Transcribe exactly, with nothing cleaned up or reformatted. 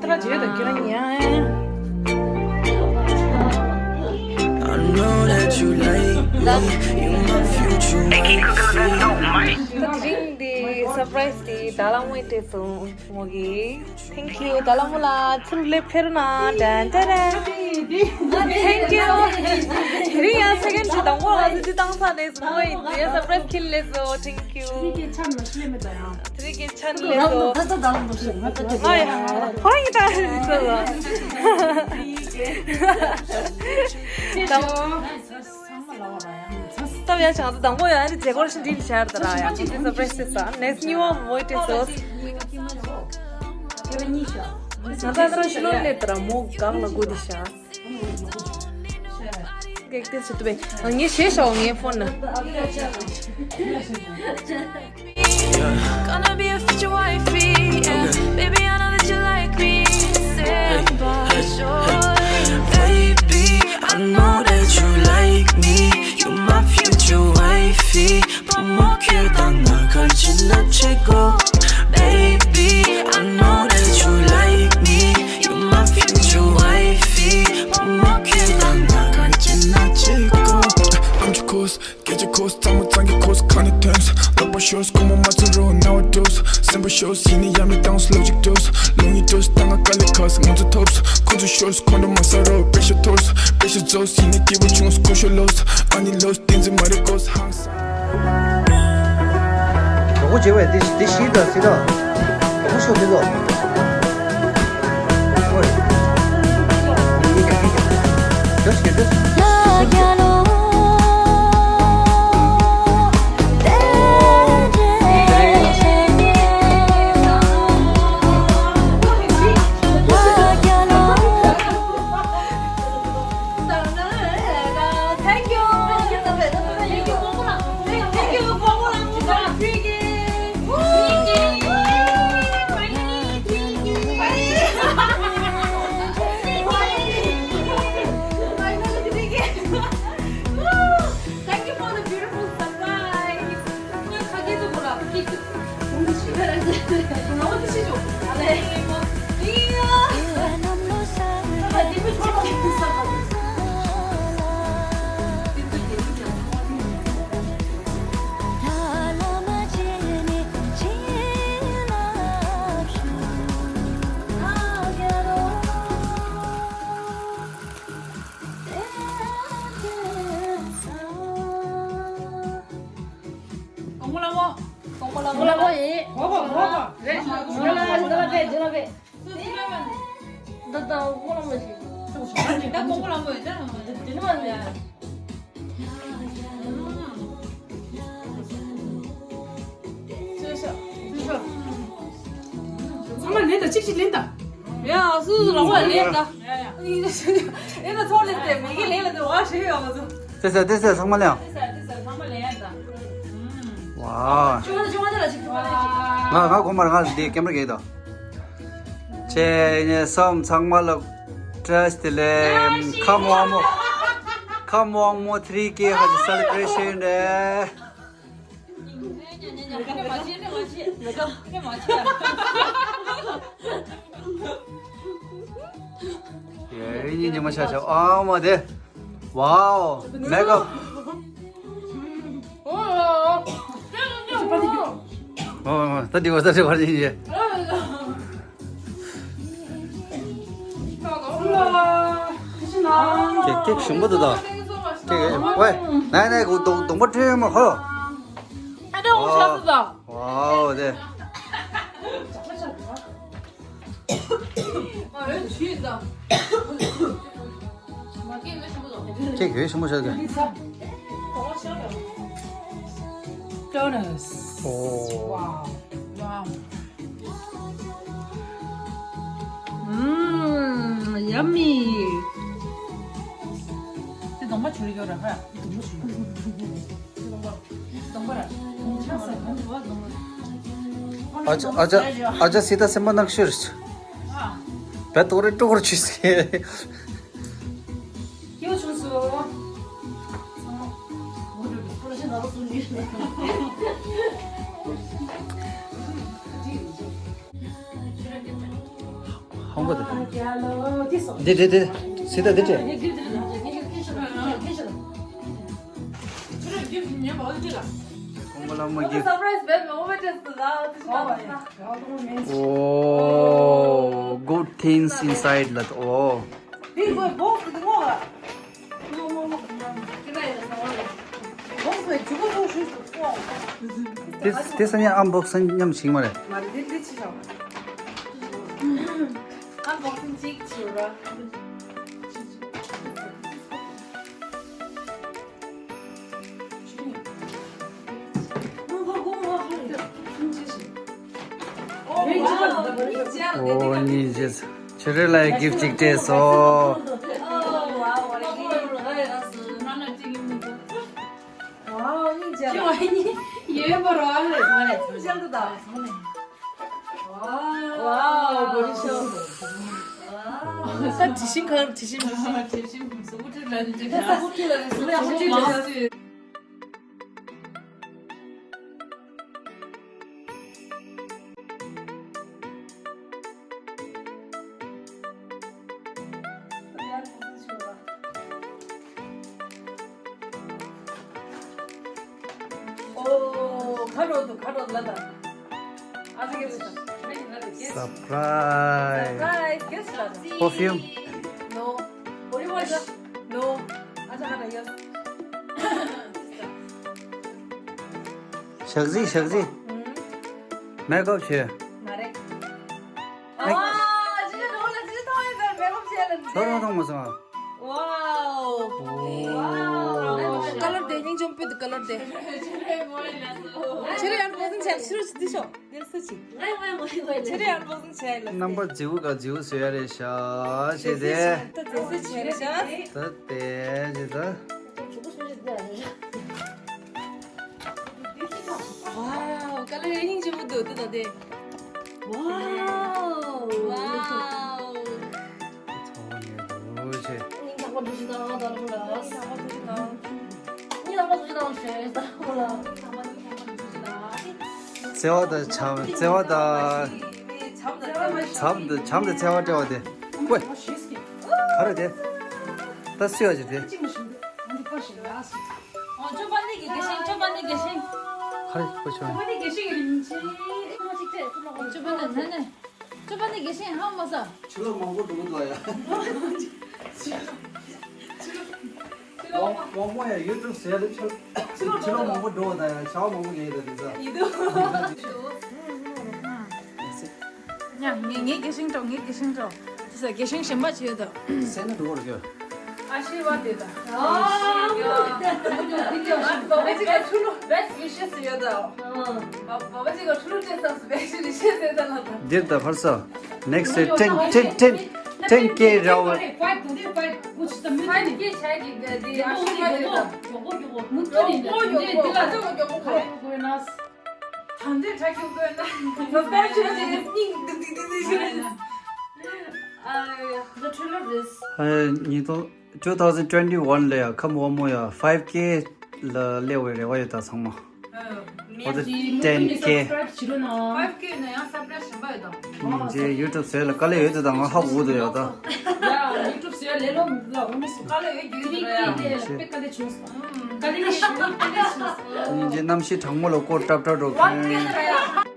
ད་ར་བྱེད་དང་ཁྱེད་རང་ཉན། I know that you like me, you my future wife. ད་དེ་རིང་འདི་སར་པ་རའི་སི་འདི་ད་ལ་མོས་སྤྲད་སོང་མོ་གིས། Thank you. ད་ལ་མོ་ལ་ཚུར་སླེབས་ཕེབས་རོགས་གནང་། ཏན་ཏན་ཏན། Thank you. དེ་རིང་ཡང་སེ་ཀེན་ཌི་དང་པོ་ང་ཚོ་འདི་བཏང་ས་རེད། མོ་ཡིས་ཡང་སར་པ་རའི་སི་ཁྱེར་སླེབས་སོང་། Thank you. དེ་རིང་གི་ཆ་ནས་ང་ཚོ་ལས་མེད་ད་ཡང་། དེ་རིང་གི་ཆ་ནས་ལས་སོ། ང་ཡང་ཁོ་རང་གི་ད་རེད་ཟེར་ལ། ད་སྟབས་ཡག་ཆགས་འདུག་དང་པོ་ཡང་ཨ་ནི་མཛད་སྒོར་ཞིག་འགྲིག་ཤར་ད་ར་ཡང་ཅི་ཟེར་སར་པ་རའི་སི་ཟེར་ནས་ཉི་བ་མོ་ཏེ་སོ། ང་ད་ལྟ་ཤི་ལོ་ལེ་ད་ར་མོ་གང་ལ་གོ་དི་ཤར། གེགས་ཏེ་སི་ཏུ་བེ། ངས་ཤེས་ཤོག་ངའི་ཕོན་ན། Gonna be a future wifey, yeah. Baby, I know that you like me. Baby, I know that you like me. You my future wifey. བུ་མོ་ཁྱོད་དང་ང་ག་ཅི་ན་བྱེད་དགོས། Baby, I know that you like me. You my future wifey. བུ་མོ་ཁྱོད་དང་ང་ག་ཅི་ན་བྱེད་དགོས། I'm your course, get your course, ཚང་མ་ཚང་གི་course ཁ་ནས་ཐོན། ལོག་པ་ཤོར་སྐུ་མོ་མ་ཚོར་རོ་now I dose སེམས་པ་ཤོར་ཡིན་ནི་ཡ་མི་བཏང་སོ་logic dose ལུང་ཡི་dose ད་ང་དཀའ་ལས་ཁག་སོ་ང་ཚོ་ཐོབ་སོ་ཁོ་ཚོ་ཤོར་སོ་ཁོ་འགྲོ་མ་ས་རོ་pressure ཐོར་སོ་pressure རྫོགས་ཡིན་ནི་སྐྱིད་པོ་བྱུང་སོ་ཁོ་ཤོར་ལོས་ཨ་ནི་ལོས། བསྟན་འཛིན་མ་རེད་ཀོ་ཧང་སང་། གྲོགས་པོ་བྱེད་པས་འདི་འདི་ཤིག་དང་སྲིད་དང་། གྲོགས་པོ་ཤོག་འདི་ལོ། ཨོའི། འདི་ག་གི་ག་གི་ག་གི་ག་གི། Thank you. Thank you. Thank you for the beautiful surprise. གོང་མ་ལྷ་མོ། གོང་མ་ལྷ་མོ། གོང་མ་ལྷ་མོ་ཡིན། གོ་གོ་གོ་གོ། རེད། འཇོ་ལ་འཇོ་ལ་པེ་འཇོ་ལ་པེ། ད་ད་གོང་མ་ལྷ་མོ་ཞིག་ད་གོང་མ་ལྷ་མོ་ཡིན་ད། དེ་ནི་མ་རེད། ཚང་མ་ལེན་ད། གཅིག་གཅིག་ལེན་ད། ཡ་སུ་སུ་ལོག་པ་ལེན་ད། ཡ་ཡ། ཨེ་ན་ཚོགས་ལེན་ཏེ་མི་གི་ལེན་ལ་དེ་བ་ཞེ་ཡོད་མ་ཚོ། ཏེ་སེ་ཏེ་སེ་ཚང་མ་ལེན། ཏེ་སེ་ཏེ་སེ་ཚང་མ་ལེན་ད། ཝ། ཆུང་མ་ཆུང་མ་དེ་ལ་ཅིག་ཐུབ་པ་ལེན་ཅིག་ང་ང་གོ་མར་ང་འདི་ཀེམ་ར་གེ་ད། ཆེ་ཉེ་སོམ་ཚང་མ་ལ་བཀྲ་ཤིས་བདེ་ལེགས། ཁམ་དབང་མོ། ཁམ་དབང་མོ་ཐི་རི་ཀེ་ཧ་ཅི་སེ་ལེ་བྷ་རེ་ཤན་རེད། ཡེ་རི་ཉི་ཉི་མ་ཆ་ཆ་ཨ་མ་དེ། ཝའོ། མེག་ཨབ། ཨོ་ད་དེ་བ་ད་དེ་བ་ཉི་ཉི། ཀེག་ཀེག་ཞིམ་པོ་འདུག་ད། ཀེག་ཝེ། ནའི་ནའི་གུ་གདོང་གདོང་པ་ཁྲོས་མ་ཧོ། ཨ་ད་འོ་ཤ་ཚ་ད། ཝའོ་དེ། ཀེག་ཡོད་ཞིམ་པོ་ཤ་ཀེག Donuts. ཨོ། Wow. Wow. Mmm, yummy. དེ་གདོང་པ་བྱུ་རུ་ཡོད་ར་ཧ། གདོང་པ་བྱུ་རུ། གདོང་པ་ར། ཨ་ཅག་ཨ་ཅག་ཨ་ཅག་སི་ཏ་སེམས་པ་ནག་ཤོས་རེད། བད་ཏོ་རེ་ཏོ་རེ་ཆུ་སི། སྐྱིད་པོ་བྱུང་སོང་། ཁོང་པ་དེ། འདི་འདི་འདི། སི་ཏ་འདི་འདྲས། ཁོང་པ་ལ་མ་གི། Oh, good things inside ལ། Oh. དེ་དེ་སང་ཉིན་ཨམ་བོག་སང་མཉམ་ཞིག་མ་རེད། མ་རེད། དེ་དེ་ཅི་ཞིག་ཨམ་བོག་སིང་ཅིག་བྱེད་ར། ཨོ་ནི་ཇེས། ཆུ་རེ་ལ་གིཕ་ཅིག་སྤྲད་སོང་། ཝའོ། ཨ་ནི་ཇེས། ཡོད་པ་རོ། ཨ་ནི་ཇེས་འདུག་ད། ཝའོ། བོ་རི་ཤོ། ས་དྲི་ཞིམ་གང་དྲི་ཞིམ་དྲི་ཞིམ། དྲི་ཞིམ་སུ་བུ་ཁྲི་ལ་ནི་དྲི་ཞིམ། ཨོ། ཁ་རོག་ཏུ་ཁ་རོག་ལ་ད། ཨ་ཙི་གེ་ལ་ད། སར་པ་རའི་སི། སར་པ་རའི་སི་གེ་ལ་ད། པར་ཕིའུམ། ནོ། བོ་ཌི་ཝོཤ། ནོ། ཨ་ཅག་ཁ་ད་ཡོད། ཞག་ཟིག་ཞག་ཟིག་ཨུམ། མེག་ཨབ་བྱས། མ་རེད། ཨ། ཅི་ལ་རོ་ལ་ཅི་ཐོང་ཡོད་ཟེར་མེག་ཨབ་བྱས་ལ་ཁྱོད་རང་མཐོང་མ་སོང་ཨ། ཝའོ། ཝའོ། ཀ་ལར་དེ་སྙིང་རྗེ་པོ་འདུག་ཀ་ལར་དེ། ཁྱེད་རང་ཡང་བོ་སིང་བྱས་ལ་ཕྱི་རུ་འདི་ཤོག་དེར་སུ་ཅིག་ཁྱེད་རང་ཡང་བོ་སིང་བྱས་ལ། རྣམ་པ་རྫིའུ་ག་རྫིའུ་བཟོས་ཡ་རེད་ཤག་ཅེས་དེ། ད་དེ་སུ་བྱས་རེད་ཤག་ད་དེ་ཅེས་ད། ཝའོ། ཀ་ལར་ཡང་སྙིང་རྗེ་པོ་འདུག་ད་དེ། ཝའོ། ཝའོ། ཚ་བ་ཉལ་འདུག་ཅེས། སྙིང་ཐག་པ་འདུག་ཅེས་ད་ང་ད་ལོ་ལ། སྙིང་ཐག་པ་འདུག་ཅེས་ད་ང་ཞེས་ད་ལོ་ལ། བརྩེ་བ་དང་བྱམས། བརྩེ་བ་དང་། བྱམས་དང་བྱམས་དང་བརྩེ་བ་སྤྲད་པ་དེ། ཝེ། ག་རེ་དེ། ད་སུས་ཡ་ཅིག་དེ། ཨོ། ཅོ་པ་ནི་གི་གེ་ཤིང་། ཅོ་པ་ནི་གེ་ཤིང་། ག་རེ་ཁོ་ཆོ། ཅོ་པ་ནི་གེ་ཤིང་རིན་ཆེན་ཅོ་པ་ནི་ནི་ནི། ཅོ་པ་ནི་གེ་ཤིང་ཧ་མ་ས། ཕྱི་ལོགས་མང་པོ་འགྲོ་གི་འདུག་ཡ། མང་མང་པོ་ཡ་ཡུ་ཊུབ་ཟེར་ལེ་ཕྱི་ཕྱི་ལོགས་མང་པོ་འགྲོ་ད་ཡ་ཆ་བ་མང་པོ་ཉལ་ཡོད་ད་དེ་ཚ། ཡིན་འདུག་ཡ་ངས་ངས་གེ་ཤིང་འགྲོ། ངས་གེ་ཤིང་འགྲོ། དེ་ས་གེ་ཤིང་གཞན་པ་བྱས་ད། སེ་ན་འགྲོ་བར་གྱོ། ཨ་ཤི་བ་དེ་ད། ཨ་ཤི་བ། ཨ། བ་བ་ཅིག་ལ་ཆུ་ལུ་best wishes ཡོད་ད། བ་བ་ཅིག་ལ་ཆུ་ལུ་སྤྲད་ས་best wishes ཡོད་ད་ལ་ད། འདིར་ད་ཕར་ས། Next ten ten ten ten K ར་བ། Five K ཆ་གི་དེ་ཨ་ཤི་བ་དེ་ད། མུ་མཐུད་ཡིན་ད། དེ་འདི་ལ་ད་འདི་ད་ཁྱོད་དགོས་ན། ད་འདི་ད་ཁྱོད་དགོས་ན། སྙིང་སྡུག་སྡུག་སྡུག་སྡུག་ཞིག་རེད། ཨ། ཉིས་སྟོང་two thousand twenty one ལ་ཡ་ཁམས་དབང་མོ་ཡ་five K ལ་སླེབས་པའི་རེ་བ་ཡོད་ད་ཚང་མ། འོ་ད་ten K five K ན་ཡང་སབ་སི་ཀ་རའིབ་གཞན་པ་ཡོད་དམ། ཇེ་ཡུ་ཊུབ་བཟོས་ལ་དཀའ་ལས་ཡོད་དེ་ད་ང་ཧ་གོ་གི་འདུག་ཡ་ད། ཡ་ཡུ་ཊུབ་བཟོས་ལས་ལོ་ལ་འོ་མི་སུ་དཀའ་ལས་ཡོད་རྒྱུ་ཡོད་དེ་ད་ཡ་དཔེ་དཀའ་ལས་བྱུང་སོང་། དཀའ་ལས་ཞུ་དཀའ་ལས་བྱུང་སོང་། ཇེ་གནམ་གཤིས་གྲང་མོ་ལ་སྐོར་ཏྲབ་ཏྲབ་འགྲོ་མཁན།